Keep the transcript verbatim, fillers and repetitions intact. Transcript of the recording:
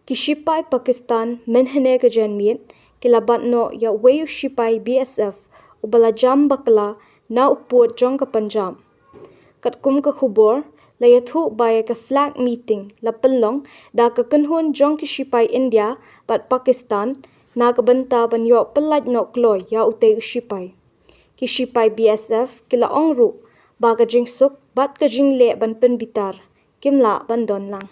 Ki shipai Pakistan mynhynne ka janmiet ki la bat noh ia uwei u shipai BSF uba la jam bakla na u pud jong ka Punjab. Katkum ka khubor la iathuh ba ia ka flag meeting la pynlong da ka kynhun jong ki shipai India bad Pakistan na ka bynta ban ioh pyllait noh kloi ia utei u shipai. Ki shipai BSF ki la ong ruh ba ka jingsuk bad ka jingleh ban pynbitar kim lah ban don lang.